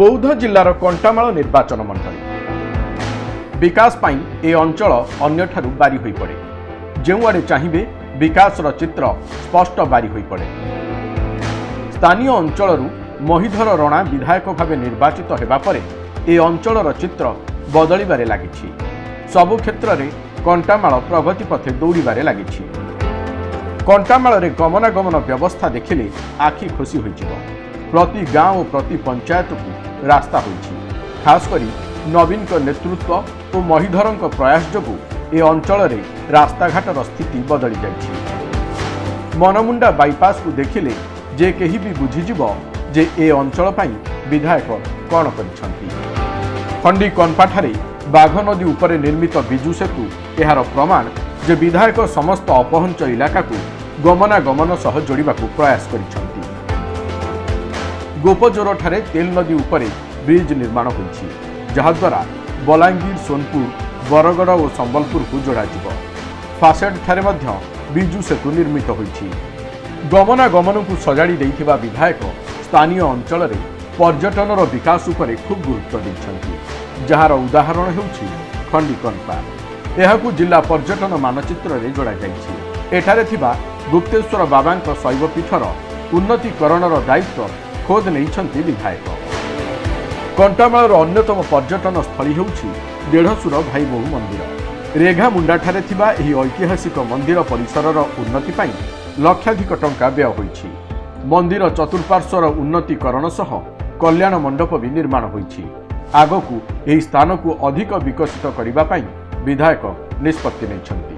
ବୌଦ୍ଧ ଜିଲ୍ଲାର କଣ୍ଟାମାଳ ନିର୍ବାଚନ ମଣ୍ଡଳୀ। ବିକାଶ ପାଇଁ ଏ ଅଞ୍ଚଳ ଅନ୍ୟଠାରୁ ବାରି ହୋଇପଡ଼େ। ଯେଉଁଆଡ଼େ ଚାହିଁବେ, ବିକାଶର ଚିତ୍ର ସ୍ପଷ୍ଟ ବାରି ହୋଇପଡ଼େ। ସ୍ଥାନୀୟ ଅଞ୍ଚଳରୁ ମହିଧର ରଣା ବିଧାୟକ ଭାବେ ନିର୍ବାଚିତ ହେବା ପରେ ଏ ଅଞ୍ଚଳର ଚିତ୍ର ବଦଳିବାରେ ଲାଗିଛି। ସବୁ କ୍ଷେତ୍ରରେ କଣ୍ଟାମାଳ ପ୍ରଗତି ପଥେ ଦୌଡ଼ିବାରେ ଲାଗିଛି। କଣ୍ଟାମାଳରେ ଗମନାଗମନ ବ୍ୟବସ୍ଥା ଦେଖିଲେ ଆଖି ଖୋସି ହୋଇଯିବ। ପ୍ରତି ଗାଁ ଓ ପ୍ରତି ପଞ୍ଚାୟତକୁ ରାସ୍ତା ହୋଇଛି। ଖାସ୍ କରି ନବୀନଙ୍କ ନେତୃତ୍ୱ ଓ ମହିଧରଙ୍କ ପ୍ରୟାସ ଯୋଗୁଁ ଏ ଅଞ୍ଚଳରେ ରାସ୍ତାଘାଟର ସ୍ଥିତି ବଦଳି ଯାଇଛି। ମନମୁଣ୍ଡା ବାଇପାସକୁ ଦେଖିଲେ ଯେ କେହି ବି ବୁଝିଯିବ ଯେ ଏ ଅଞ୍ଚଳ ପାଇଁ ବିଧାୟକ କ'ଣ କରିଛନ୍ତି। ଖଣ୍ଡି କନପାଠାରେ ବାଘ ନଦୀ ଉପରେ ନିର୍ମିତ ବିଜୁ ସେତୁ ଏହାର ପ୍ରମାଣ ଯେ ବିଧାୟକ ସମସ୍ତ ଅପହଞ୍ଚ ଇଲାକାକୁ ଗମନାଗମନ ସହ ଯୋଡ଼ିବାକୁ ପ୍ରୟାସ କରିଛନ୍ତି। ଗୋପଜୋରଠାରେ ତେଲ ନଦୀ ଉପରେ ବ୍ରିଜ୍ ନିର୍ମାଣ ହୋଇଛି, ଯାହାଦ୍ୱାରା ବଲାଙ୍ଗୀର, ସୋନପୁର, ବରଗଡ଼ ଓ ସମ୍ବଲପୁରକୁ ଯୋଡ଼ାଯିବ। ଫାସେଡଠାରେ ମଧ୍ୟ ବିଜୁ ସେତୁ ନିର୍ମିତ ହୋଇଛି। ଗମନାଗମନକୁ ସଜାଡ଼ି ଦେଇଥିବା ବିଧାୟକ ସ୍ଥାନୀୟ ଅଞ୍ଚଳରେ ପର୍ଯ୍ୟଟନର ବିକାଶ ଉପରେ ଖୁବ୍ ଗୁରୁତ୍ୱ ଦେଇଛନ୍ତି, ଯାହାର ଉଦାହରଣ ହେଉଛି ଖଣ୍ଡିକନପା। ଏହାକୁ ଜିଲ୍ଲା ପର୍ଯ୍ୟଟନ ମାନଚିତ୍ରରେ ଯୋଡ଼ାଯାଇଛି। ଏଠାରେ ଥିବା ଗୁପ୍ତେଶ୍ୱର ବାବାଙ୍କ ଶୈବପୀଠର ଉନ୍ନତିକରଣର ଦାୟିତ୍ୱ ଖୋଦ୍ ନେଇଛନ୍ତି ବିଧାୟକ। କଣ୍ଟାମାଳର ଅନ୍ୟତମ ପର୍ଯ୍ୟଟନ ସ୍ଥଳୀ ହେଉଛି ଦେଢ଼ସୁର ଭାଇ ବୋହୂ ମନ୍ଦିର। ରେଘାମୁଣ୍ଡାଠାରେ ଥିବା ଏହି ଐତିହାସିକ ମନ୍ଦିର ପରିସରର ଉନ୍ନତି ପାଇଁ ଲକ୍ଷାଧିକ ଟଙ୍କା ବ୍ୟୟ ହୋଇଛି। ମନ୍ଦିର ଚତୁଃପାର୍ଶ୍ୱର ଉନ୍ନତିକରଣ ସହ କଲ୍ୟାଣ ମଣ୍ଡପ ବି ନିର୍ମାଣ ହୋଇଛି। ଆଗକୁ ଏହି ସ୍ଥାନକୁ ଅଧିକ ବିକଶିତ କରିବା ପାଇଁ ବିଧାୟକ ନିଷ୍ପତ୍ତି ନେଇଛନ୍ତି।